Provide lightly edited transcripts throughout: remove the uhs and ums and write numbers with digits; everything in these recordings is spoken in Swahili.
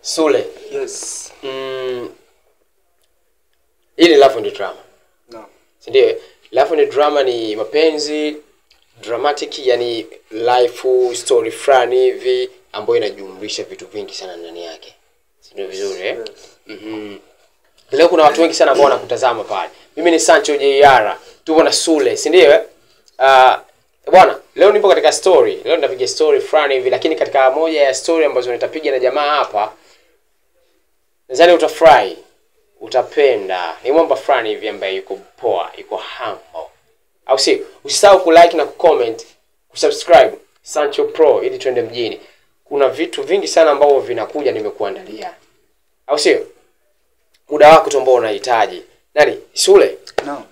Sule. Yes. Hii ni Love and Drama. No. Si ndio? Love and Drama ni mapenzi dramatic, yani life story fulani hivi ambayo inajumlisha vitu vingi sana ndani yake. Si ndio vizuri eh? Yes. Leo kuna watu wengi sana ambao wanakutazama pale. Mimi ni Sancho JR. Tupo na Sule, si ndio eh? Bwana, leo nipo katika story. Leo nitapiga story fulani hivi, lakini katika moja ya story ambazo nitapiga na jamaa hapa, nadhani utafurahi, utapenda. Ni mwamba fulani hivi ambaye yuko poa, yuko humble. Au si? Usisahau kulike na kucomment, kusubscribe Sancho Pro ili tuende mjini. Kuna vitu vingi sana ambavyo vinakuja nimekuandalia. Au sio? Muda wako tu ambao unahitaji. Nani? Sule. No.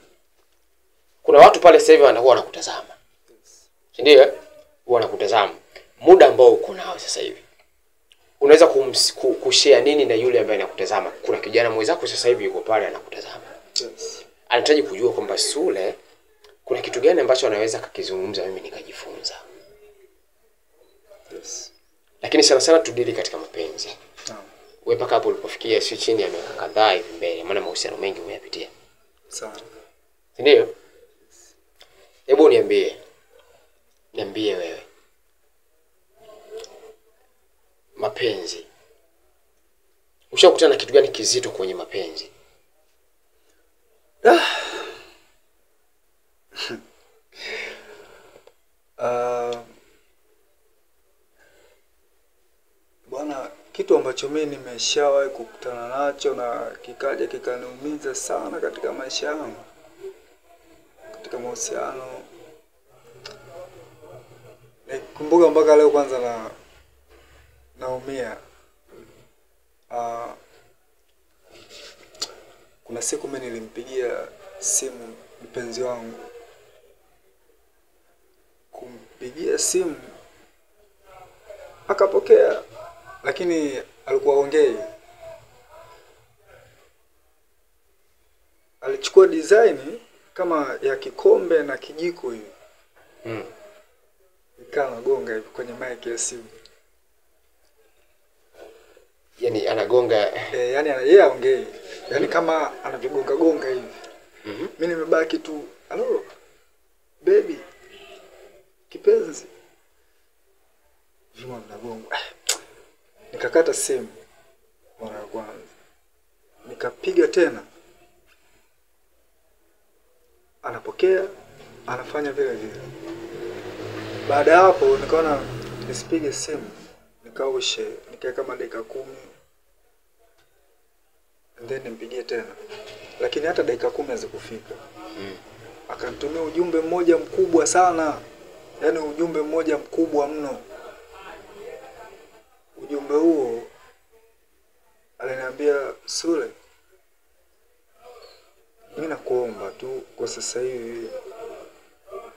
Kuna watu pale sasa hivi wanakuwa wanakutazama. Si ndio? Wanakutazama. Muda ambao uko nao sasa hivi, unaweza kushare nini na yule ambaye anakutazama? Kuna kijana mwenzako sasa hivi yuko pale anakutazama. Yes. Anahitaji kujua kwamba Sule kuna kitu gani ambacho anaweza kakizungumza mimi nikajifunza. Yes. Lakini sana sana tudili katika mapenzi. No. Wewe mpaka hapo ulipofikia sio chini ya miaka kadhaa hivi mbele, maana mahusiano mengi umeyapitia. Sawa. Si ndio? Hebu niambie. Niambie wewe. Mapenzi. Ushakutana na kitu gani kizito kwenye mapenzi? Bwana, kitu ambacho mimi nimeshawahi kukutana nacho na kikaja kikaniumiza sana katika maisha yangu, katika mahusiano, nikumbuka mpaka leo kwanza na naumia. Kuna siku mimi nilimpigia simu mpenzi wangu. Kumpigia simu akapokea, lakini alikuwa ongei. Alichukua design kama ya kikombe na kijiko hivi. Nikaa anagonga hivi kwenye mic ya simu. Yani anagonga yani yeye aongei. Yani kama anavigonga gonga hivi. Mimi nimebaki tu, "Hello baby, kipenzi." Vyuma vinagonga. Nikakata simu mara ya kwanza. Nikapiga tena. Anapokea, anafanya vile vile. Baada ya hapo nikaona nisipige simu, nikaoshe, nikae kama dakika 10 and then nimpigie tena. Lakini hata dakika 10 hazikufika. Akanitumia ujumbe mmoja mkubwa sana. Yaani ujumbe mmoja mkubwa mno. Ujumbe huo aliniambia, "Sule, mimi nakuomba tu kwa sasa hivi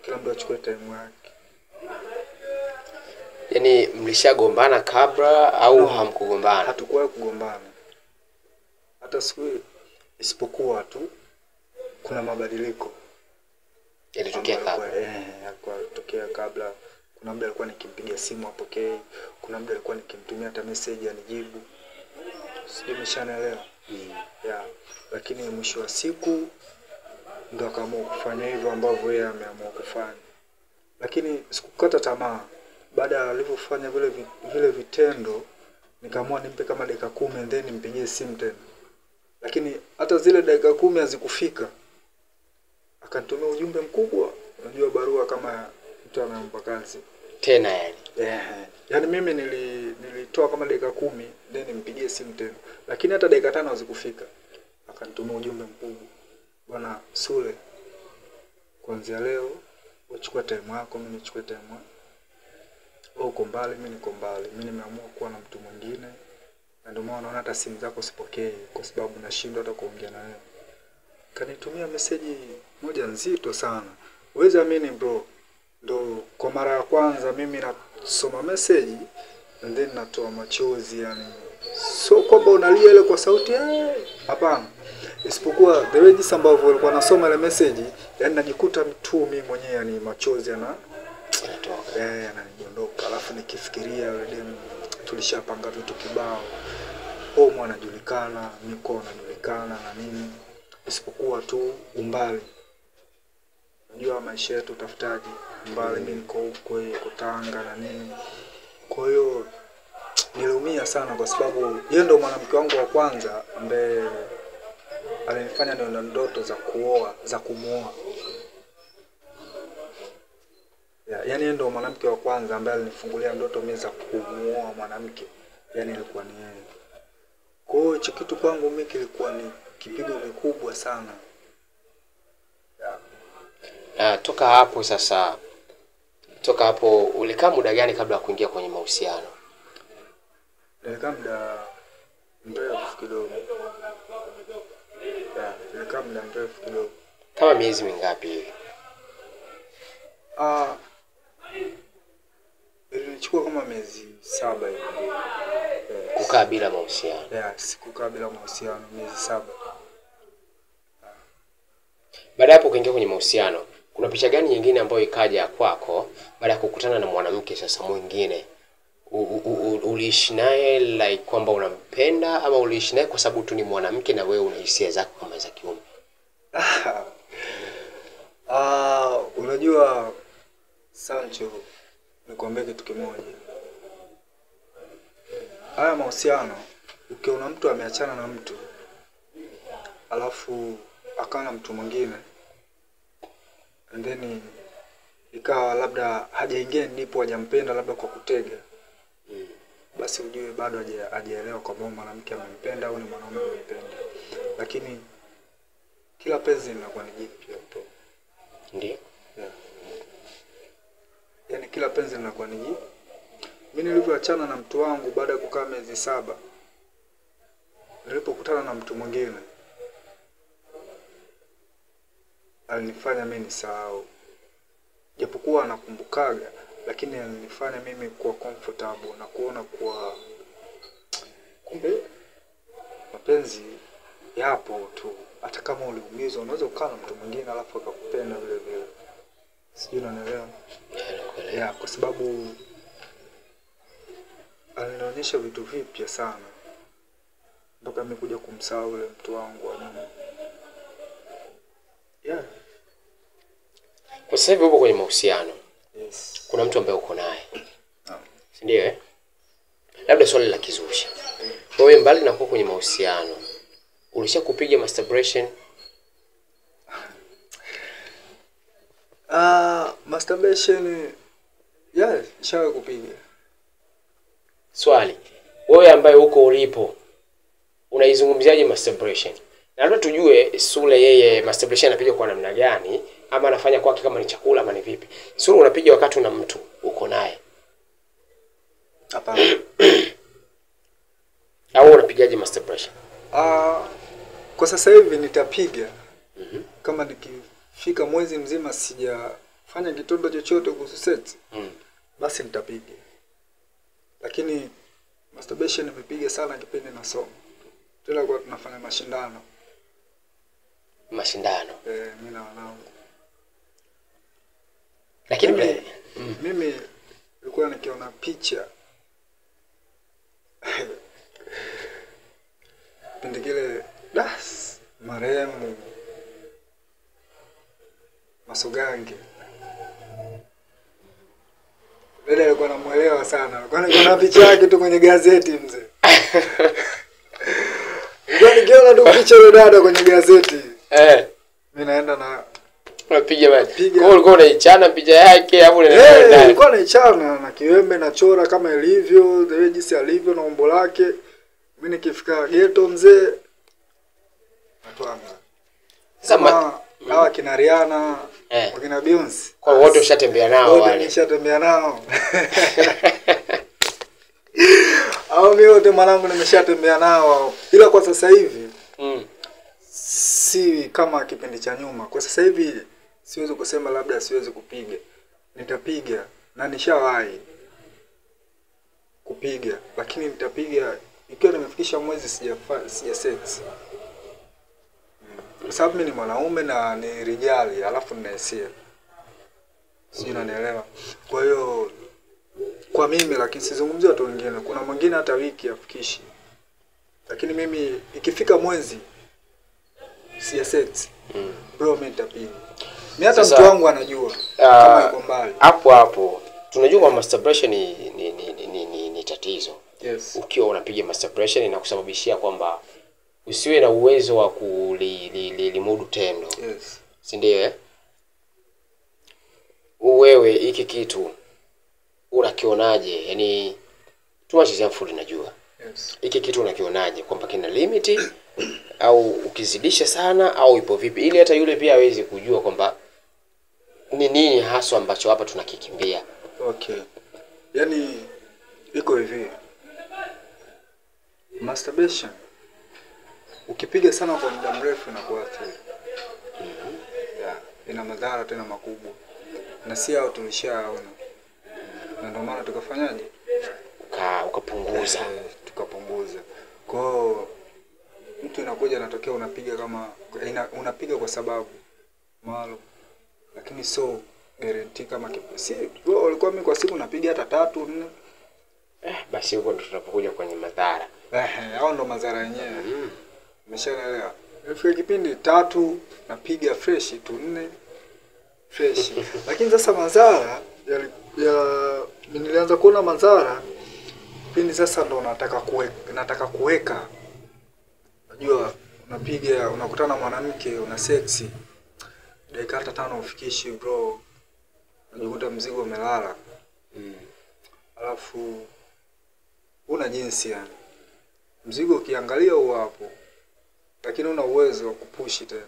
kila mtu achukue time yake." Yaani mlishagombana kabla au No. hamkugombana? Hatukuwahi kugombana hata siku, isipokuwa tu kuna mabadiliko yalitokea kabla. Yalikuwa yalitokea kabla. Kuna muda alikuwa nikimpigia simu apokee, kuna muda alikuwa nikimtumia hata message anijibu. Sijui umeshanielewa. Yeah. Lakini mwisho wa siku ndo akaamua kufanya hivyo ambavyo yeye ameamua kufanya. Lakini sikukata tamaa. Baada alivyofanya vile vitendo, nikaamua nimpe kama dakika 10 and then nimpigie simu tena. Lakini hata zile dakika 10 hazikufika. Akanitumia ujumbe mkubwa, unajua barua kama mtu anaomba kazi. Tena yani. Yaani mimi nilitoa kama dakika 10 then nimpigie simu tena. Lakini hata dakika 5 hazikufika. Akanitumia ujumbe mkubwa. "Bwana Sule, kuanzia leo uchukue time yako, mimi nichukue time yangu. Wewe uko mbali, mimi niko mbali. Mimi nimeamua kuwa na mtu mwingine. Na ndio maana unaona hata simu zako sipokei kwa sababu nashindwa hata kuongea na wewe." Kanitumia message moja nzito sana. Uwezi amini bro, ndo kwa mara ya kwanza mimi nasoma message and then natoa machozi yani. Sio kwamba unalia ile kwa sauti, hapana. Isipokuwa the way jinsi ambavyo walikuwa nasoma ile message, yani najikuta tu mimi mwenyewe yani machozi yanatoka. Yananidondoka. Alafu nikifikiria yule dem tulishapanga vitu kibao. Home anajulikana, miko anajulikana na nini, isipokuwa tu umbali. Unajua maisha yetu utafutaji umbali, mimi niko huko, yeye yuko Tanga na nini. Kwa hiyo niliumia sana kwa sababu yeye ndo mwanamke wangu wa kwanza ambaye alinifanya niwe na ndoto za kuoa, za kumuoa. Yaani yeye ndo mwanamke wa kwanza ambaye alinifungulia ndoto mimi za kumuoa mwanamke. Yaani ilikuwa ni yeye. Kwa hiyo hicho kitu kwangu mimi kilikuwa ni kipigo kikubwa sana. Na toka hapo sasa, toka hapo ulikaa muda gani kabla ya kuingia kwenye mahusiano? Nilikaa muda mrefu kidogo. Nilikaa muda mrefu kidogo. Kama miezi mingapi hivi? Ilinichukua kama miezi 7 hivi. Kukaa bila mahusiano. Yes, kukaa bila mahusiano miezi 7. Baada hapo ukaingia kwenye mahusiano, kuna picha gani nyingine ambayo ikaja kwako baada ya kukutana na mwanamke sasa mwingine? Uliishi naye like kwamba unampenda ama uliishi naye kwa sababu tu ni mwanamke na wewe una hisia zako kama za kiume? Unajua Sancho, nikwambie kitu kimoja. Haya mahusiano, ukiona mtu ameachana na mtu alafu akawa na mtu mwingine and then ikawa labda hajaingia ndipo hajampenda labda kwa kutega, basi ujue bado hajaelewa kwamba mwanamke amempenda au ni mwanaume amempenda. Lakini kila penzi linakuwa ni jipya bro. Ndio. Yeah. Yaani kila penzi linakuwa ni jipya. Mimi nilivyoachana na mtu wangu baada ya kukaa miezi 7, nilipokutana na mtu mwingine alinifanya mimi nisahau. Japokuwa anakumbukaga, lakini alinifanya mimi kuwa comfortable na kuona kuwa kumbe mapenzi yapo tu. Hata kama uliumizwa unaweza kukaa na mtu mwingine alafu akakupenda vile vile. Sijui unanielewa? Yeah, kwa sababu alinionyesha vitu vipya sana mpaka mimi kuja kumsahau yule mtu wangu wa nyuma. Yeah. Kwa sasa hivi upo kwenye mahusiano. Yes. Kuna mtu ambaye uko naye. Naam. Si ndio eh? Labda swali la kizushi. Wewe mbali na kuwa kwenye mahusiano, ulisha kupiga masturbation? Masturbation, yeah, nishawahi kupiga. Swali, wewe ambaye uko ulipo, unaizungumziaje masturbation? Na labda tujue Sule yeye masturbation anapiga kwa namna gani, ama anafanya kwake kama ni chakula ama ni vipi? Sule unapiga wakati una mtu uko naye? Hapana. Au unapigaje masturbation? Kwa sasa hivi nitapiga. Kama nikifika mwezi mzima sijafanya kitendo chochote kuhusu sex, basi nitapiga. Lakini masturbation nimepiga sana kipindi nasoma. Tena kwa tunafanya mashindano. Mashindano. Mimi na wanangu. Lakini mimi nilikuwa nikiona picha kipindi kile, das marehemu Masugange. Dada alikuwa anamuelewa sana. Alikuwa anaona picha yake tu kwenye gazeti mzee. Nilikuwa nikiona tu picha ya dada kwenye gazeti. Mimi naenda na unapiga maji. Kwa hiyo ulikuwa unaichana picha yake au unaenda? Nilikuwa naichana na kiwembe nachora kama ilivyo, the jinsi alivyo na umbo lake. Mimi nikifika ghetto mzee natwanga. Kama hawa kina Rihanna, wakina Beyonce. Kwa wote ushatembea nao wale. Wote nishatembea nao. Hao mimi wote mwanangu nimeshatembea nao. Ila kwa sasa hivi si kama kipindi cha nyuma. Kwa sasa hivi siwezi kusema labda siwezi kupiga. Nitapiga na nishawahi kupiga, lakini nitapiga ikiwa nimefikisha mwezi sija sex. Kwa sababu mimi ni mwanaume na ni rijali, alafu nina hisia. Sijui unanielewa. Kwa hiyo kwa mimi, lakini sizungumzie watu wengine. Kuna mwingine hata wiki afikishi. Lakini mimi ikifika mwezi si sex. Bro, mimi nitapiga. Mimi hata mtu wangu anajua kama yuko mbali. Hapo hapo tunajua kwamba masturbation ni tatizo. Yes. Ukiwa unapiga masturbation inakusababishia kwamba usiwe na uwezo wa kulimudu tendo. Yes. Si ndio eh? Wewe hiki kitu unakionaje? Yaani too much is food najua. Yes. Hiki kitu unakionaje kwamba kina limit au ukizidisha sana au ipo vipi, ili hata yule pia aweze kujua kwamba ni nini haswa ambacho hapa tunakikimbia. Okay. Yaani iko hivi. Masturbation ukipiga sana kwa muda mrefu inakuathiri. Yeah, ina madhara tena makubwa. Na si hao tulishaona. Na ndio maana tukafanyaje? Ukapunguza. Tukapunguza. Kwa hiyo mtu inakuja anatokea unapiga kama unapiga kwa sababu maalum. Lakini so guarantee kama si walikuwa mimi kwa siku napiga hata 3 4. Basi huko ndo tunapokuja kwenye madhara. Hao ndo madhara yenyewe. Umeshaelewa? Ifika kipindi 3 napiga fresh tu 4 fresh. Lakini sasa madhara ya nilianza kuona madhara pindi sasa ndo nataka kuweka. Unajua unapiga unakutana na mwanamke una sexy dakika hata 5 ufikishi bro, unajikuta mzigo umelala. Alafu una jinsi yani. Mzigo ukiangalia huo hapo, lakini una uwezo wa kupushi tena.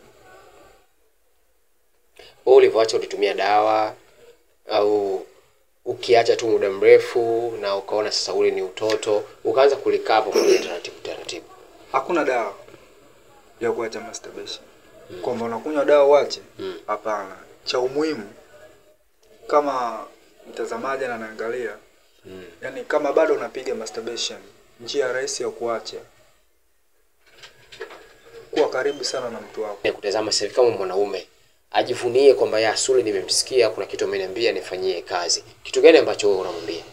Wewe ulivyoacha ulitumia dawa au ukiacha tu muda mrefu na ukaona sasa ule ni utoto ukaanza kulikapo kwa taratibu taratibu? Hakuna dawa ya kuacha masturbation. Kwamba unakunywa dawa uache? Hapana. Cha umuhimu kama mtazamaji anaangalia, yani kama bado unapiga masturbation, njia rahisi ya kuacha, kuwa karibu sana na mtu wako. Kutazama sasa kama mwanaume ajivunie kwamba ya Sule nimemsikia, kuna kitu ameniambia nifanyie kazi. Kitu gani ambacho wewe unamwambia?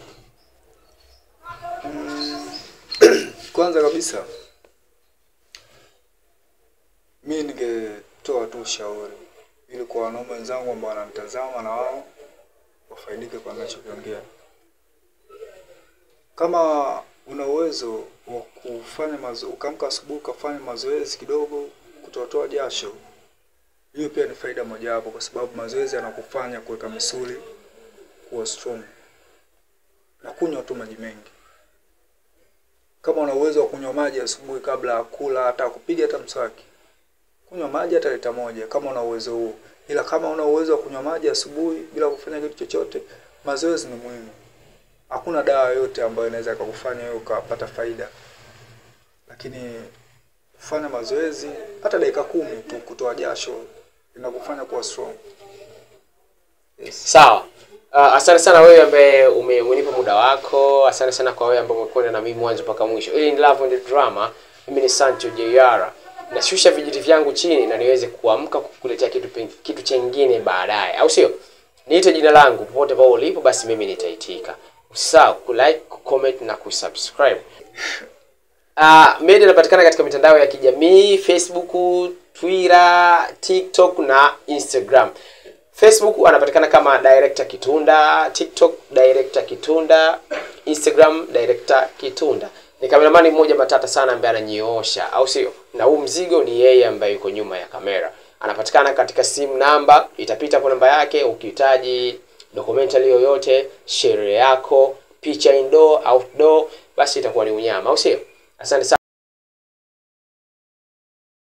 Kwanza kabisa mimi ningetoa tu ushauri ili kwa wanaume wenzangu ambao wanamtazama na wao wafaidike kwa ninachokiongea. Kama una uwezo wa kufanya mazoezi, ukaamka asubuhi ukafanya mazoezi kidogo kutoa jasho, hiyo pia ni faida mojawapo, kwa sababu mazoezi yanakufanya kuweka misuli kuwa strong. Na kunywa tu maji mengi. Kama una uwezo wa kunywa maji asubuhi kabla ya kula, hata kupiga hata mswaki, kunywa maji hata lita 1 kama una uwezo huo. Ila kama una uwezo wa kunywa maji asubuhi bila kufanya kitu chochote, mazoezi ni muhimu. Hakuna dawa yote ambayo inaweza kukufanya wewe ukapata faida. Lakini kufanya mazoezi hata dakika 10 tu kutoa jasho inakufanya kuwa strong. Yes. Sawa. Asante sana wewe ambaye umenipa muda wako. Asante sana kwa wewe ambaye umekuwa na mimi mwanzo mpaka mwisho. Hili ni Love and Drama. Mimi ni Sancho JR. Nashusha vijiti vyangu chini na niweze kuamka kukuletea kitu chengine baadaye. Au sio? Niite jina langu popote pale ulipo, basi mimi nitaitika. Usisahau ku-like, ku-comment na ku-subscribe. Media inapatikana katika mitandao ya kijamii, Facebook, Twitter, TikTok na Instagram. Facebook anapatikana kama Director Kitunda, TikTok Director Kitunda, Instagram Director Kitunda. Ni kameramani mmoja matata sana ambaye ananyoosha, au sio? Na huu mzigo ni yeye ambaye yuko nyuma ya kamera. Anapatikana katika simu namba, itapita hapo namba yake ukihitaji documentary yoyote, sherehe yako, picha indoor, outdoor, basi itakuwa ni unyama, au sio? Asante sana.